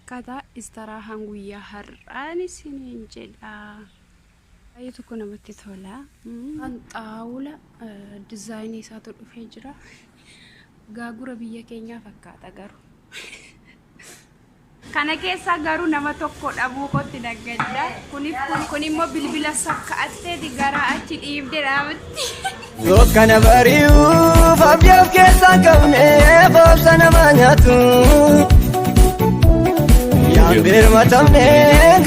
fakkaata istiraahaan guyyaa har'aan isiniin jedha. Baay'ee tokko namatti tola. Kan xaawula dizaayinii isaatu dhufee jira. Gaagura biyya keenyaa fakkaata garuu. Kana keessaa garuu nama tokko dhabuu kootti daggadda. Kunif kun immoo bilbila sakka'atteeti gara achi dhiibdee dhaabatti. Dukkana bari'uuf abdii of keessaa hin qabne boobsa nama nyaatu. Yaan birmatamne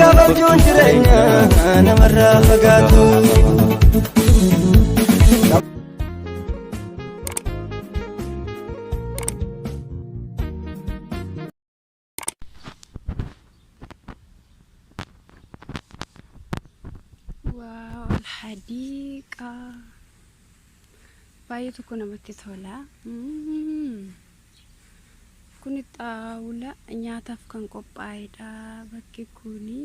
gabaabjuun jireenya namarraa fagaatu. Waaw alhadiiqa baay'ee tokko namatti tola. Kuni xaawula nyaataaf kan qophaa'edha bakki kuni.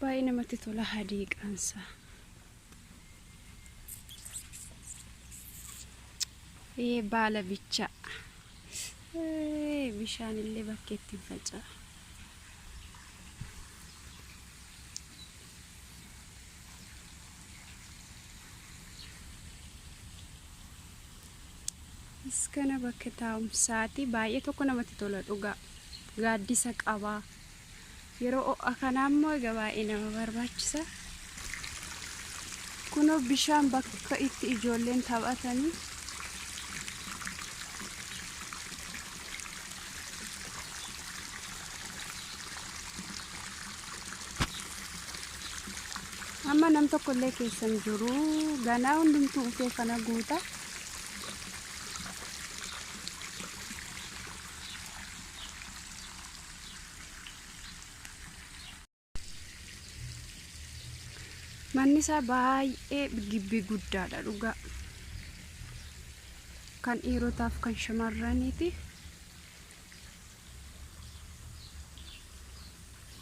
Baay'ee namatti tola hadiiqaansa. Ee baala bicha. Ee bishaan illee bakkeetti hin faca'a. Kana bakka taa'umsaati. Baay'ee tokko namatti tola dhugaa. Gaaddisa qaba. Yeroo ho'a kanaa immoo egaa baay'ee nama barbaachisa. Kunoo bishaan bakka itti ijoolleen taphatanii. Amma nam tokko illee keessa hin jiru. Ganaa hundumtuu ufee kana guuta. Manni isaa baay'ee gibbii guddaadha dhugaa. Kan dhiirotaaf kan shamarraniiti.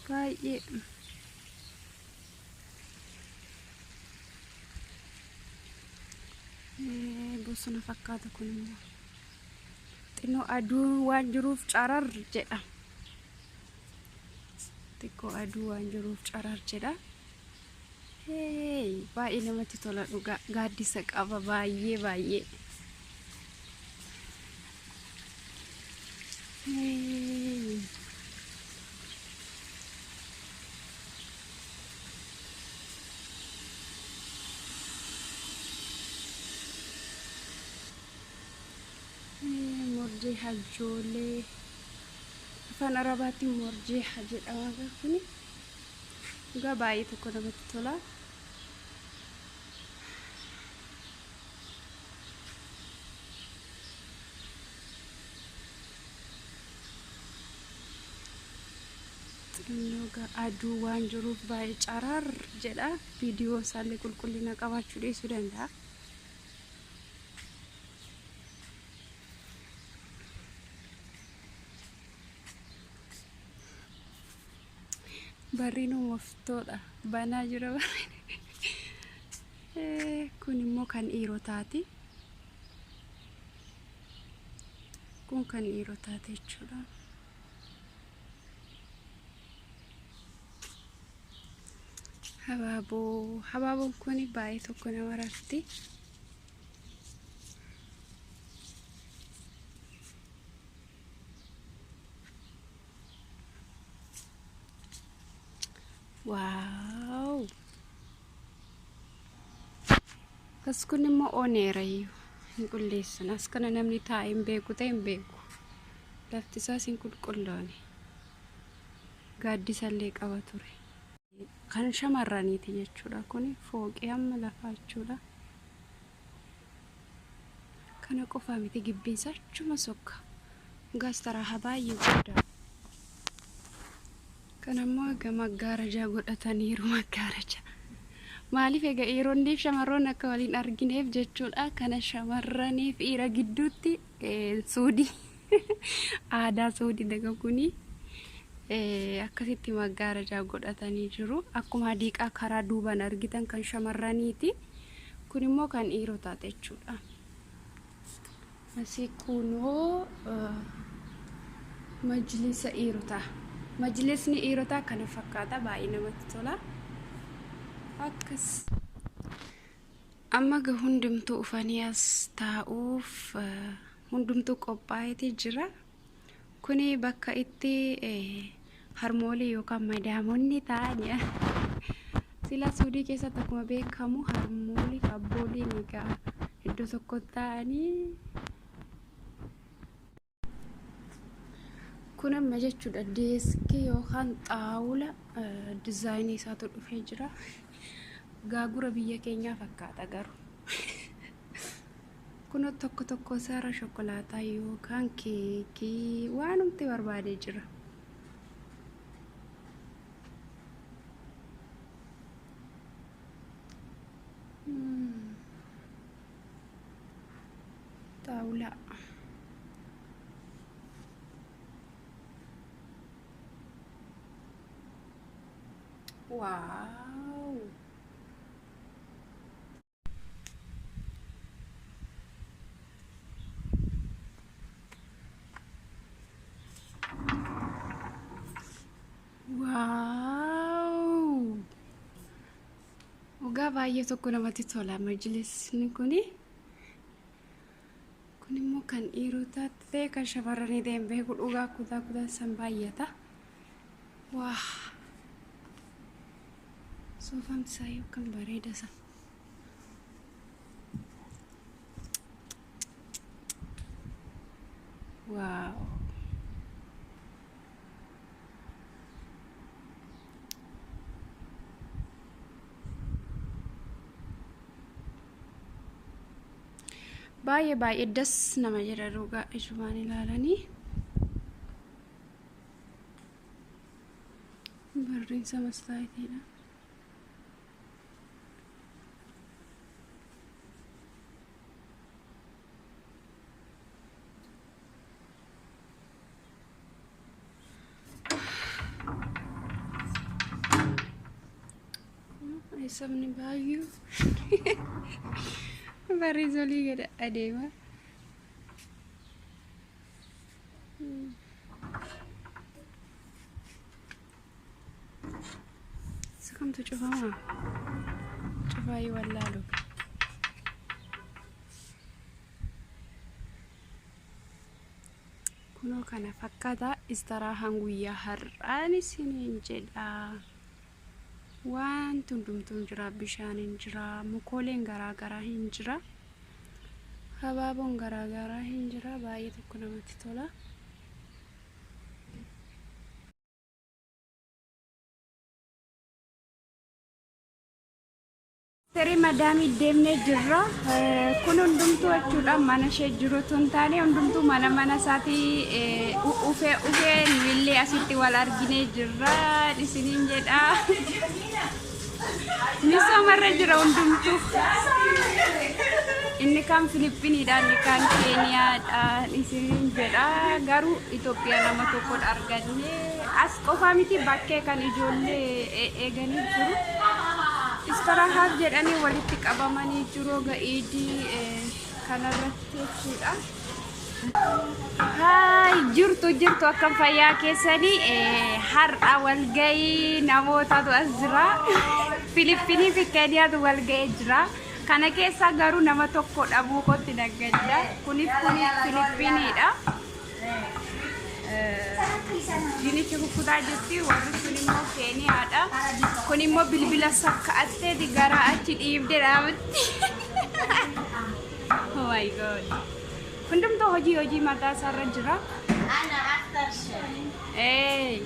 Baay'ee. Bosona fakkaata kun immoo. Xinnoo aduu waan jiruuf carar jedha. Xiqqoo aduu waan jiruuf carar jedha. Hey, baay'ee namatti tola dhugaa. Gaaddisa qaba baay'ee baay'ee. Hey. Morjeeha ijoollee afaan arabaatiin morjeeha jedhama kuni dhugaa baay'ee tokko namatti tola. Xinnoo aduu waan jiruuf baay'ee carar jedha. Viidiyoo isaallee qulqullina qabaachuu dhiisuu danda'a. Barriin uumamtoodha. Banaa jira barriin. Kun immoo kan dhiirotaati. Kun kan dhiirotaati jechuudha. Habaaboo. Habaaboon kun baay'ee tokko nama rarti. Waaw! As kun immoo oneerayyuu hin qulleessan. As kana namni taa'ee hin beeku ta'e hin beeku. Lafti isaas hin qulqulloone. Gaaddisallee qaba ture. Kan shamarraniiti jechuudha kun fooqii hamma lafaa jechuudha. Kana qofaa miti gibbiinsa achuma sokka. Gaastaraaha baay'ee guddaa. Kan ammoo egaa maggaarajaa godhataniiru maggaarajaa. Maaliif egaa dhiironniif shamarroonni akka waliin argineef jechuudha. Kana shamarraniif dhiira gidduutti suudii aadaa suudii daga kuni akkasitti maggaarajaa godhatanii jiru. Akkuma hadiiqaa karaa duubaan argitan kan shamarraniiti. Kun immoo kan dhiirotaati jechuudha. Asii kunoo majlisa dhiirotaa. Majlisni dhiirotaa kana fakkaata baay'ee namatti tola. Akkas. Amma ga hundumtuu ufanii as taa'uuf hundumtuu qophaa'eeti jira. Kuni bakka itti harmoolii yookaan madaamonni ta'ani. Sila Suudii keessatti akkuma beekamu harmoolii fi abbooliin egaa iddoo tokko ta'anii. Kun amma jechuudha deeskii yookaan xaawula dizaayinii isaatu dhufee jira. Gaagura biyya keenyaa fakkaata garuu. Kunoo tokko tokko isaarra shokolaataa yookaan keekii waanumti barbaade jira. Xaawulaa. Waaw! Waaw! Dhugaa baay'ee tokko namatti tola majlisni kuni. Kun immoo kan dhiirotaa ta'e kan shamarranii ta'e hin beeku dhugaa kutaa kutaan san baay'ata. Waa! Soofaan isaa yookaan bareeda isaa. Waaw! Baay'ee baay'ee das nama jedha dhugaa ijumaan ilaalanii. Barriinsa mastaayitiidha. Sabni baay'ee barriinsa olii gad adeema. Isa kamtu cufamaa? Cufaayii wallaalu. Kunoo kana fakkaata istiraahaan guyyaa har'aan isiniin jedha. Wanti hundumtuu hin jira, bishaan hin jira, mukooleen garaa garaa hin jira, habaaboon garaa garaa hin jira, baay'ee tokko namatti tola. Firii madaamii deemnee jirra. Kun hundumtuu jechuudha mana ishee jiru otoo hin taane hundumtuu mana mana isaatii ufee ufee nuyillee asitti wal arginee jirra isiniin jedha. Misoomarra jira hundumtuu. Inni kaan Filippiniidha, inni kaan Keeniyaadha isiniin jedha. Garuu Itoophiyaa nama tokkodha arganne. As qofaa miti bakkee kan ijoollee eeganii jiru. Istirahaaf jedhanii walitti qabamanii jiru ga'iidii kanarratti jechuudha. Haay jirtu jirtu akkam fayyaa keessanii har'a walgahii namootatu as jira. Filippinii fi Keeniyaatu walgahee jira. Kana keessaa garuu nama tokko dhabuu kootti naggadda. Kunif kuni Filippiniidha. Dinicha kukkutaa jirti warri sun immoo Keeniyaadha. Kun immoo bilbila sakka'atteeti gara achi dhiibdee dhaabatti. Oh my god. Hundumtuu hojii hojii mataa isaarra jira. Ee,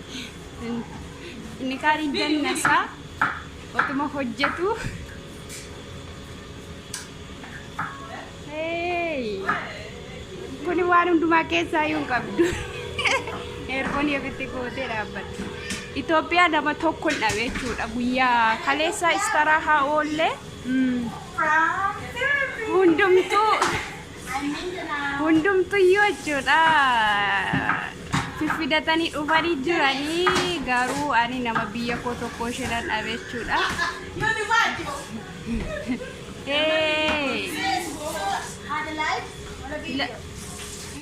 inni kaan hin dannasaa otuma hojjetu. Hey! Kuni waan hundumaa keessaa iyyuu hin qabdu. Eerfoonii ofitti gootee dhaabbatti. Itoophiyaa nama tokko hin dhabe jechuudha. Guyyaa kaleessa istarahaa oollee hundumtuu hundumtuyyuu jechuudha. Fiffidatanii dhufanii jiranii garuu ani nama biyya koo tokko isheedhaan dhabe jechuudha. Hey.